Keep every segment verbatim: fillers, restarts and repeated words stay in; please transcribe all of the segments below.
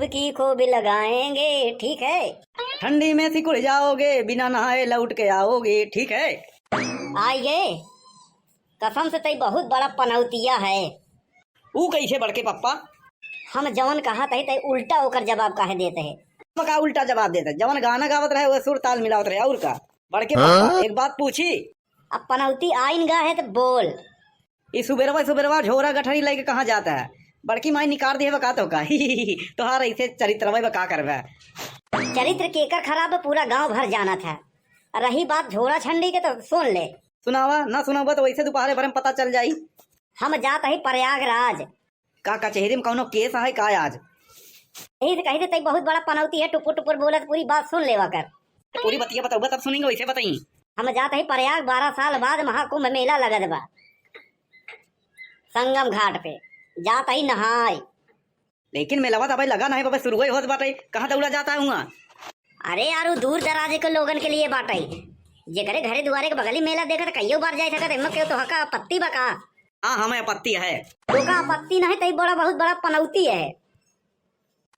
की खूब लगाएंगे, ठीक है। ठंडी में सिकुड़ जाओगे, बिना नहाए लौट के आओगे, ठीक है। आइए, कसम से तई बहुत बड़ा पनौतिया है। ऊ कैसे बड़के पप्पा? हम जवन कहत है तई उल्टा ओकर जवाब काहे देत है? हम का उल्टा जवाब देत है? जवन गाना गावत रहे वो सुर ताल मिलावत रहे, और का? बड़के पप्पा, हाँ? एक बात पूछी? अब पनौती आइन गा है तो बोल। ई सुबेरवा सुबेरवा झोरा गठरी लेके कहाँ जाता है? बड़की माई निकार दिहे बा का तोहका? तोहार ऐसे चरित्रवा बा, का करबे? चरित्र केकर खराब है, पूरा गांव भर जानत है। रही बात झोरा छंडी के तो सुन ले। सुनावा, ना सुनावा तो वैसे दोपहरे भर में पता चल जाई। हम जात ही प्रयागराज। का कचहरी में कौनो केस है का आज? यही से कही थे, तई बहुत बड़ा पनौती है, टुपुर टुपुर बोलत, पूरी बात सुन लेवा कर। पूरी बतिया बतौबा तब सुनेंगे, वैसे बताई। हम जात ही प्रयाग, बारह साल बाद महाकुंभ मेला लगत बा संगम घाट पे, जात ही नहाए। लेकिन मेलवा तो अबे लगा नहीं, अबे शुरू ही होत बाटे, कहाँ दौड़ा जाता है हुआ? अरे यार, वो दूर दराज के लोगन के लिए बाटे, जेकरे घरे दुआरे के बगली मेला देखत कईयो बार जाए सकत, एमे केहू तोहका आपत्ति बा का? हाँ, हमें आपत्ति है। तोका आपत्ति नहीं, तई बड़ा, बहुत बड़ा पनौती है।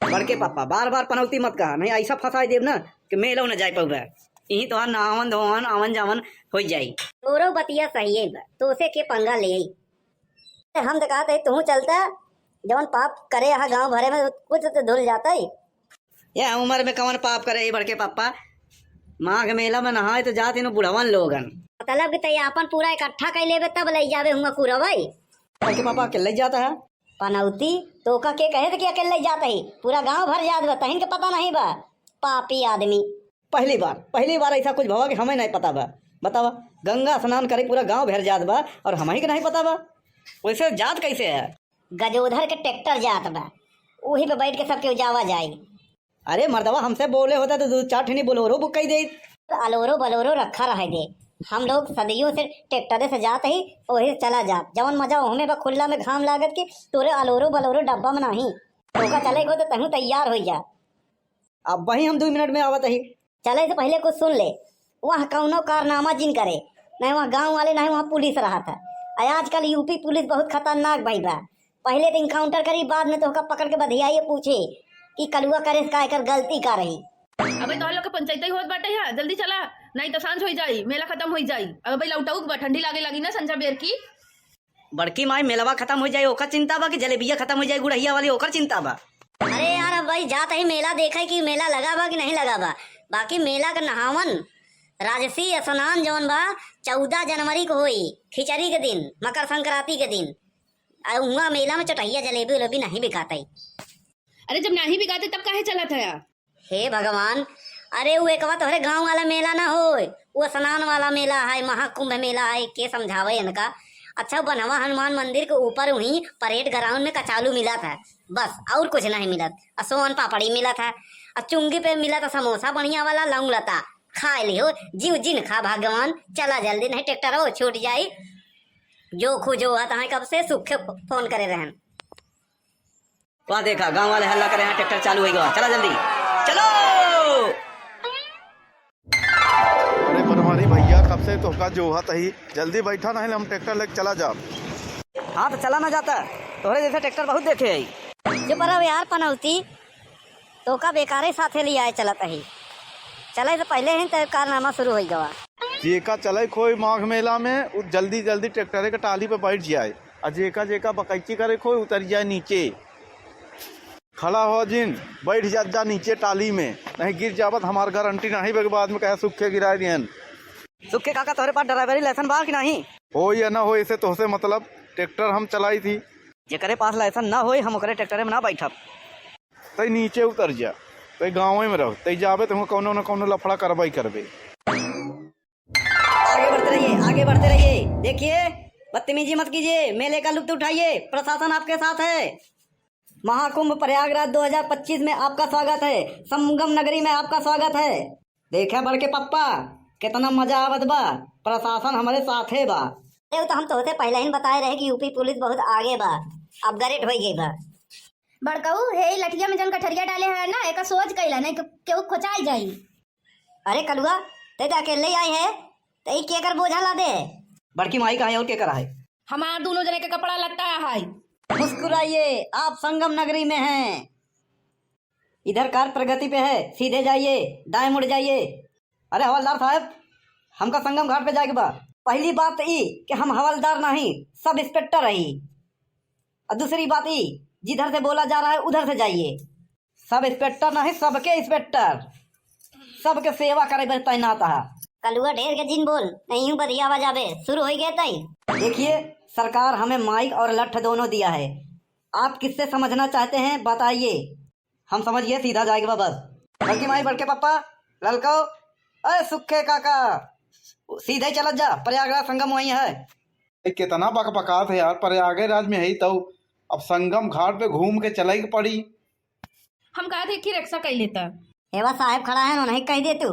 बड़के पापा, बार बार पनौती मत कहा, नहीं ऐसा फंसाई देब ना कि मेलो न जाए पउबे। यही तोहार नहावन धोवन, आवन जावन होइ जाई। तोरो बतिया सही है बा, तोसे के पंगा ले आई? हम तो कहत है तू चलता, जवन पाप करे यहाँ गांव भरे में कुछ तो धुल जाता है। ये उम्र में कवन पाप करे है बड़के पापा? माघ मेला में नहाए तो जात इन्हों बुढ़वन लोगन। मतलब कि तई आपन पूरा इकट्ठा कर लेबे तब ले जावे हुआ कुरवई। बड़के पापा अकेले जाता है। पनौती, तोका के कहे थे कि अकेले जात ही? पूरा गांव भर जात बा, तहिन के पता नहीं बा? पापी आदमी। पहली बार, पहली बार ऐसा कुछ भवा कि हमें नहीं पता बा। बतावा, गंगा स्नान करे पूरा गांव भर जात बा और हमही के नहीं पता बा। वैसे जात कैसे है? गजोधर के ट्रैक्टर जात बा, वही पे बैठ के सबके जावा जाई। अरे मर्दवा, हमसे बोले होता तो दो चार ठनी बोलोरो बुक कर दे। अलोरो बलोरो रखा रहे दे, हम लोग सदियों से ट्रैक्टरे से जात ही, वही से चला जात। जवन मजा ओहमे बा खुल्ला में घाम लागत के, तोरे अलोरो बलोरो डब्बा में नाही। तोका चले को तो तहूँ तैयार हो जा। अब वही हम दो मिनट में आवत ही। चले से पहले कुछ सुन ले, वहाँ कौनो कारनामा जिन करे, नहीं वहाँ गांव वाले, नहीं वहाँ पुलिस रहत है। आ आजकल यूपी पुलिस बहुत खतरनाक भई बा। पहले तो इनकाउंटर करी, बाद में तोहका पकड़ के बधियाई, पूछे कि कलुआ करे से का, एकर गलती का रही। अबे तोहर लोग के पंचायत ही होत बाटे है, जल्दी चला, नहीं तो सांझ होई जाई, मेला खत्म होई जाई। अबे लौटाऊ के बा, ठंडी लागे लागी ना संझा बेर की। बड़की माई, मेलवा खत्म हो जाए ओकर चिंता बा कि जलेबिया खत्म हो जाए गुड़हिया वाली, ओकर चिंता बा? अरे यार, अब भाई जात ही मेला देखे कि मेला लगा बा कि नहीं लगा बा। बाकी मेला का नहावन राजसी स्नान जौन बा चौदह जनवरी को होई, खिचड़ी के दिन, मकर संक्रांति के दिन। आ उहाँ मेला में चटहिया जलेबी उलेबी नहीं बिकात है। अरे जब नाही बिकाते तब काहे चलत है? हे भगवान, अरे उ एकवा तोहरे गांव वाला मेला ना होय, उ स्नान वाला मेला है, महाकुंभ मेला है, के समझावे इनका। अच्छा, उ बनवा हनुमान मंदिर के ऊपर वहीं परेड ग्राउंड में कचालू मिलत है, बस और कुछ नहीं मिलत। आ सोन पापड़ी मिलत है, आ चुंगी पे मिलत है समोसा बढ़िया वाला, लौंग लता। खाए लिहो, जीव जिन खा भगवान। चला जल्दी, नहीं ट्रैक्टर हो छूट जाई। जो खो जो आता है कब से, सुखे फो-, फोन करे रहन। वाह, देखा, गांव वाले हल्ला करे हैं, ट्रैक्टर चालू होई गवा। चला जल्दी, चलो। अरे बनवारी भैया, कब से तोहका जोहत ही, जल्दी बैठा, नहीं हम ट्रैक्टर लेके चला जाब। हाँ, तो चला ना जाता, तोहरे जैसे ट्रैक्टर बहुत देखे है। चुप रहो यार पनौती, तोका बेकारे साथे लियाए चलत ही। चले से पहले ही तय कारनामा शुरू होई गवा। जेका चले खोई माघ मेला में, उ जल्दी जल्दी ट्रैक्टरे के टाली पे बैठ जाए, आ जेका जेका बकैची करे खोई उतर जाए नीचे। खड़ा हो जिन, बैठ जात जा नीचे टाली में, नहीं गिर जाबत, हमार गारंटी नहीं बे, बाद में कहे सुखे गिराए दिहन। सुखे काका, तोहरे पास ड्राइवरी लाइसेंस बा कि नहीं? हो या ना हो, इसे तोहसे मतलब, ट्रैक्टर हम चलाई थी। जेकरे पास लाइसेंस ना होई, हम ओकरे ट्रैक्टरे में ना बैठब। तई नीचे उतर जा, तई गाँवे में रहो, तई जाबे तो हम कौनो न कौनो लफड़ा करबे ही करबे। आगे बढ़ते रहिए, आगे बढ़ते रहिए। देखिए, बदतमीजी मत कीजिए, मेले का लुत्फ उठाइए, प्रशासन आपके साथ है। महाकुंभ प्रयागराज दो हज़ार पच्चीस में आपका स्वागत है, संगम नगरी में आपका स्वागत है। देखे बड़के पप्पा, कितना मजा आवत बा, प्रशासन हमारे साथे बा। अरे, वो तो हम तोहसे पहले ही बताए रहे कि यूपी पुलिस बहुत आगे बा, अपग्रेड होई गई बा। बड़कऊ, हे लठिया में जौन कठरिया डाले है ना, एका सोच कैला, नहीं तो केहू खोचाई जाई। अरे कलुआ, ते तो अकेले ही आई है, ते ई केकर बोझा लादे है? बड़की माई का है और केकर है? हमार दोनों जने के कपड़ा लत्ता है। मुस्कुराइए, आप संगम नगरी में हैं। इधर कार प्रगति पे है, सीधे जाइए, दाएं मुड़ जाइए। अरे हवलदार साहब, हमका संगम घाट पे जाए के बा। पहली बात ई कि हम हवलदार नहीं, सब इंस्पेक्टर हई। और दूसरी बात ई, जिधर से बोला जा रहा है उधर से जाइए। सब इंस्पेक्टर नहीं, सबके इंस्पेक्टर, सबके सेवा करे पर तैनात है। कलुआ ढेर के जिन बोल, नहीं यूं बतियावा जाबे, शुरू हो गए तई। देखिए सरकार, हमें माइक और लठ दोनों दिया है, आप किससे समझना चाहते हैं बताइए। हम समझ गए, सीधा जाए के बा बस। बड़की माई, बड़के पापा, ललको, अरे सुखे काका, सीधे चलत जा, प्रयागराज संगम वहीं है। ए, कितना बकबकात है यार, प्रयागराज में है तो अब संगम घाट पे घूम के चले के पड़ी। हम कहा थे कि रिक्शा कई लेता। एवा साहब खड़ा है, उन्हें कह दे तू।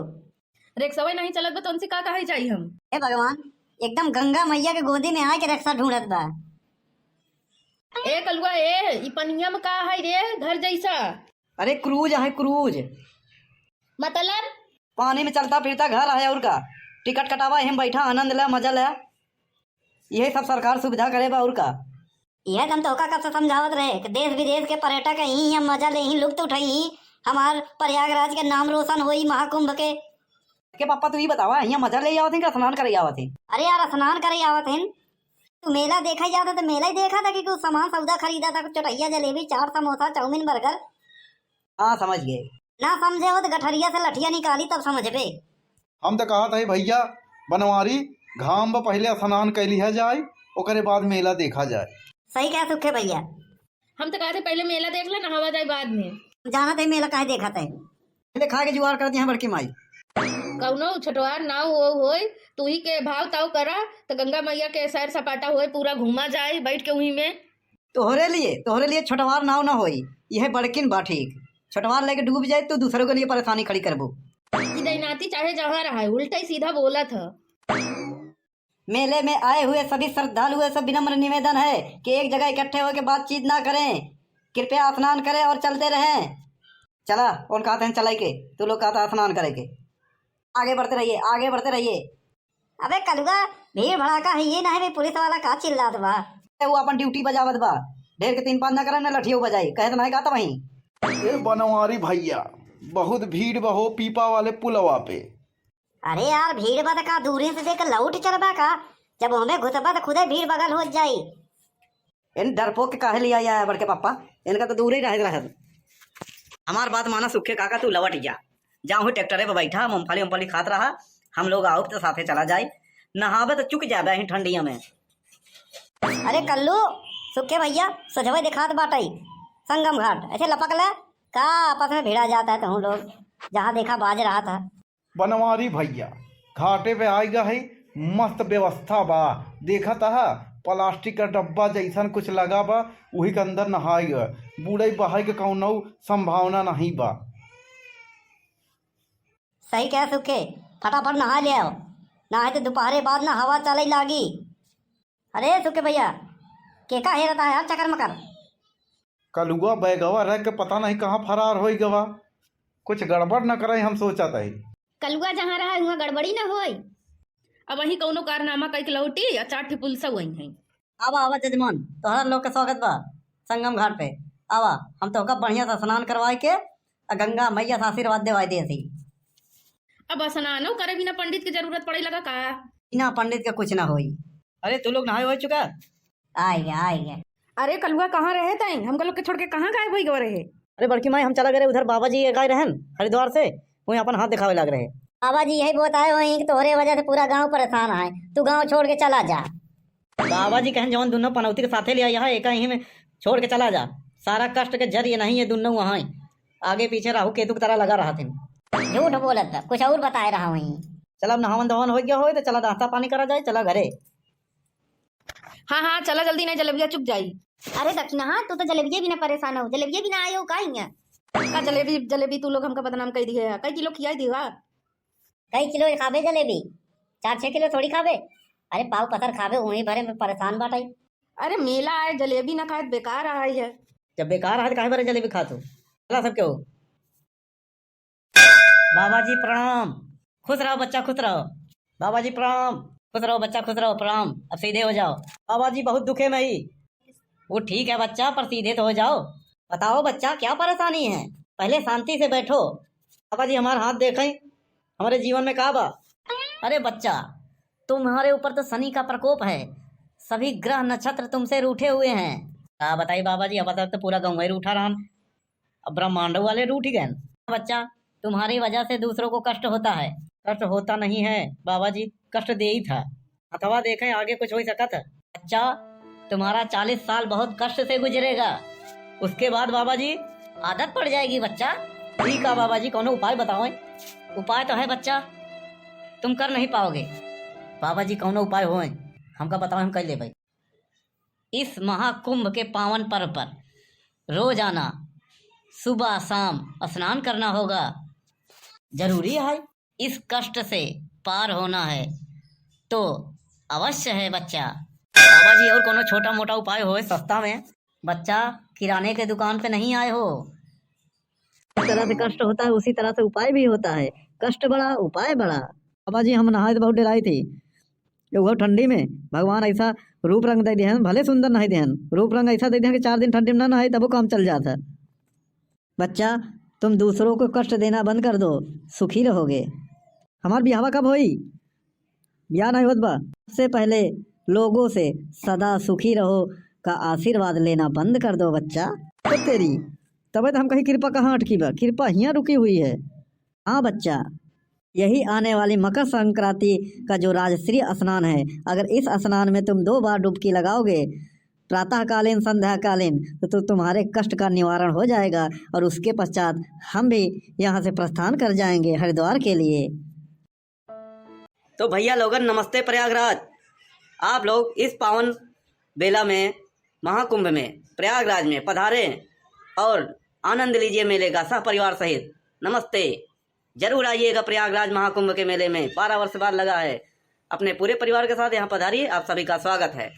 रिक्शा वही नहीं चलत बा, तो उनसे का कहे जाई हम? हे भगवान, एकदम गंगा मैया के गोदी में आके रिक्शा ढूंढत बा। ए कलुआ, ए, ई पनिया में का है रे, घर जैसा? अरे क्रूज है, क्रूज। मतलब? पानी में चलता फिरता घर है, और का? टिकट कटावा, एहम बैठा, आनंद ले, मजा ले। यही सब सरकार सुविधा करे बा, और का? यह हम तोहका कब से समझावत रहे कि देश विदेश के पर्यटक यहीं यहाँ मजा ले, यहीं लुत्फ उठाई, यहीं हमार प्रयागराज के नाम रोशन होई महाकुंभ के। के पापा, तू ई बतावा, यहाँ मजा ले आवत हैं कि स्नान करे आवत हैं? अरे यार, स्नान करे आवत हैं। तू मेला देखा जाता तो मेला ही देखा था कि कुछ सामान सौदा खरीदा था, कुछ चटैया, जलेबी, चाट, समोसा, चाउमीन, बर्गर। हाँ, समझ गए। ना समझे हो तो गठरिया से लठिया निकाली, तब समझबे। हम तो कहा था भैया बनवारी, घाम में पहले स्नान कर लिया जाए, ओकरे बाद मेला देखा जाए। सही कहा सुखे भैया। हम तो कहा थे पहले मेला देख ले, नहावा जाए बाद में। जाना थे मेला काहे देखा थे? पहले खाए के जुगाड़ कर दिया बड़की माई। कौनो छोटवार नाव वो होय, तू ही के भाव ताव करा, तो गंगा मैया के सैर सपाटा होय, पूरा घूमा जाए बैठ के वहीं में। तोहरे लिए, तोहरे लिए छोटवार नाव ना होई, यह बड़किन बा ठीक। छोटवार लेके डूब जाए तो दूसरों के लिए परेशानी खड़ी करबो। ई दैनाती चाहे जहाँ रहा है, उल्टा ही सीधा बोला था। मेले में आए हुए सभी श्रद्धालुओं से विनम्र निवेदन है कि एक जगह इकट्ठे होकर बातचीत ना करें, कृपया स्नान करें और चलते रहें। चला, उन कहते हैं चलाई के, तू लोग कहता स्नान करे के। आगे बढ़ते रहिए, आगे बढ़ते रहिए। अबे कलुआ, भीड़ भड़ाका है ये ना है, पुलिस वाला का चिल्लात बा? ए, वो अपन ड्यूटी बजावत बा, ढेर के तीन पाँच ना करे ना लठियो बजाई, कहे तो नहीं कहता वहीं। ए बनवारी भैया, बहुत भीड़ बा हो पीपा वाले पुलवा पे। अरे यार, भीड़ बा त का दूरी से देख लौट चलबा का? जब हमें घुसबा त खुदे भीड़ बगल हो जाई। इन डरपोक के काहे लिया आया है बड़के पापा? इनका तो दूर ही रह रहा है। हमार बात माना सुखे काका, तू लौट जा, जा वही ट्रैक्टरे पे बैठा, मूंगफली उमफली खात रहा, हम लोग आउब तो साथे चला जाए, नहावे तो चुक जाबे ही ठंडिया में। अरे कल्लू, सुखे भैया, सोझवे दिखात बाटई संगम घाट, ऐसे लपक ले का? आपस में भिड़ा जाता है तुम लोग, जहाँ देखा बाज रहा था। बनवारी भैया, घाटे पे आइगा है, मस्त व्यवस्था बा। देखत ह, प्लास्टिक का डब्बा जैसन कुछ लगा बा, उही के अंदर नहाइगा। बूड़ई बहाई के कौनो संभावना नहीं बा। सही कहे सुखे, फटाफट नहा ले आओ, ना है तो दोपहरे बाद ना हवा चले लागी। अरे सुखे भैया, के का हेरत है यार चकर मकर? कलुआ बैगवा रख के पता नहीं कहाँ फरार होई गवा। कुछ गड़बड़ न करे, हम सोचत हई। कलुआ जहाँ रहा है, वहाँ गड़बड़ी न होई। अब वहीं कौनो कारनामा कइके लौटी, आ चार ठे पुलिस वहीं हैं। आवा, आवा जजमान, तोहरा लोग के स्वागत बा संगम घाट पे। आवा, हम तोहका बढ़िया से स्नान करवाए के आ गंगा मैया से आशीर्वाद देवाए देसी। अब स्नानो करे बिना पंडित के जरूरत पड़े लगा का? बिना पंडित के कुछ ना होई। अरे, तू लोग नहाए हो चुका? आइगा, आइगा। अरे कलुआ, कहाँ रहे तैं? हमका लोग के छोड़ के कहाँ गायब होई गवा रहे? अरे बड़की माई, हम चला गए रहे उधर, बाबा जी ये गाय रहन हरिद्वार से, वहीं अपन हाथ दिखावे लाग रहे। बाबा जी यही बताए हुए हैं कि तोहरे वजह से पूरा गांव परेशान है, तू गांव छोड़ के चला जा। बाबा जी कहन जवन दुनो पनौती के साथे ले आया है, एका यहीं में छोड़ के चला जा। सारा कष्ट के जरिए नहीं ये दुनो वहाँ आगे पीछे राहु केतु की तरह लगा रहा थे। झूठ बोलत बा, कुछ और बताए रहा वहीं। चल अब नहावन धोवन हो गया होए तो चला नाश्ता पानी करा जाए, चला घरे। हाँ, हाँ, चला जल्दी, नहीं जलेबिया चुक जाई। अरे दक्षिणा, हाँ, तू तो जलेबिये बिना परेशान हो, जलेबिये बिना आए हो का हियाँ? का जलेबी, जलेबी तू लोग हमका बदनाम कर दिए है, कई किलो खियाई दिया? कई किलो खाबे जलेबी? चार छह किलो थोड़ी खाबे। अरे पाव पतर खाबे, वहीं भरे में परेशान बाटे। अरे मेला आए, जलेबी ना खाए, बेकार आए है। जब बेकार आए तो काहे भरे जलेबी खा तू? चला सबके हो। बाबा जी प्रणाम। खुश रहो बच्चा, खुश रहो। बाबा जी प्रणाम। खुश रहो बच्चा, खुश रहो, प्रणाम। अब सीधे हो जाओ। बाबा जी बहुत दुखे में ही। वो ठीक है बच्चा, पर सीधे तो हो जाओ। बताओ बच्चा, क्या परेशानी है? पहले शांति से बैठो। बाबा जी, हमार हाथ देखें, हमारे जीवन में का बा? अरे बच्चा, तुम्हारे ऊपर तो शनि का प्रकोप है, सभी ग्रह नक्षत्र तुमसे रूठे हुए हैं। का बताई बाबा जी, अब तक तो पूरा गाँव ही रूठा रहन, अब ब्रह्मांड वाले रूठ गए। बच्चा, तुम्हारी वजह से दूसरों को कष्ट होता है। कष्ट होता नहीं है बाबा जी, कष्ट दे ही था। अथवा देखें आगे कुछ हो सकत है। बच्चा, तुम्हारा चालीस साल बहुत कष्ट से गुजरेगा, उसके बाद बाबा जी आदत पड़ जाएगी बच्चा। ठीक है बाबा जी, कौनो उपाय बताओ। उपाय तो है बच्चा, तुम कर नहीं पाओगे। बाबा जी कौनो उपाय होए, हमका बताओ, हम कर लेबे। इस महाकुंभ के पावन पर्व पर रोजाना सुबह शाम स्नान करना होगा, जरूरी है। इस कष्ट से पार होना है तो अवश्य है बच्चा। बाबा जी, और कोनो छोटा मोटा उपाय होए सस्ता में? बच्चा, किराने के दुकान पे नहीं आए हो। जिस तरह से कष्ट होता है, उसी तरह से उपाय भी होता है। कष्ट बड़ा, उपाय बड़ा। बाबा जी, हम नहाए तो बहुत डेराई थी, ये वो ठंडी में भगवान ऐसा रूप रंग दे दिहन, भले सुंदर नहीं दिहन, रूप रंग ऐसा दे दिहन कि चार दिन ठंडी में ना नहाए तबो काम चल जाता। बच्चा, तुम दूसरों को कष्ट देना बंद कर दो, सुखी रहोगे। हमार बियाहवा कब होई? बियाह नहीं होत बा। सबसे पहले लोगों से सदा सुखी रहो का आशीर्वाद लेना बंद कर दो बच्चा। तो तेरी, तबे तो हम कहीं कृपा कहाँ अटकी बा, कृपा हियाँ रुकी हुई है। हाँ बच्चा, यही आने वाली मकर संक्रांति का जो राजश्री स्नान है, अगर इस स्नान में तुम दो बार डुबकी लगाओगे प्रातःकालीन, संध्याकालीन, तो, तो तुम्हारे कष्ट का निवारण हो जाएगा और उसके पश्चात हम भी यहाँ से प्रस्थान कर जाएंगे हरिद्वार के लिए। तो भैया लोगन, नमस्ते प्रयागराज। आप लोग इस पावन बेला में, महाकुंभ में, प्रयागराज में पधारें और आनंद लीजिए मेले का सह परिवार सहित। नमस्ते। जरूर आइएगा प्रयागराज महाकुंभ के मेले में, बारह वर्ष बाद लगा है। अपने पूरे परिवार के साथ यहाँ पधारिए, आप सभी का स्वागत है।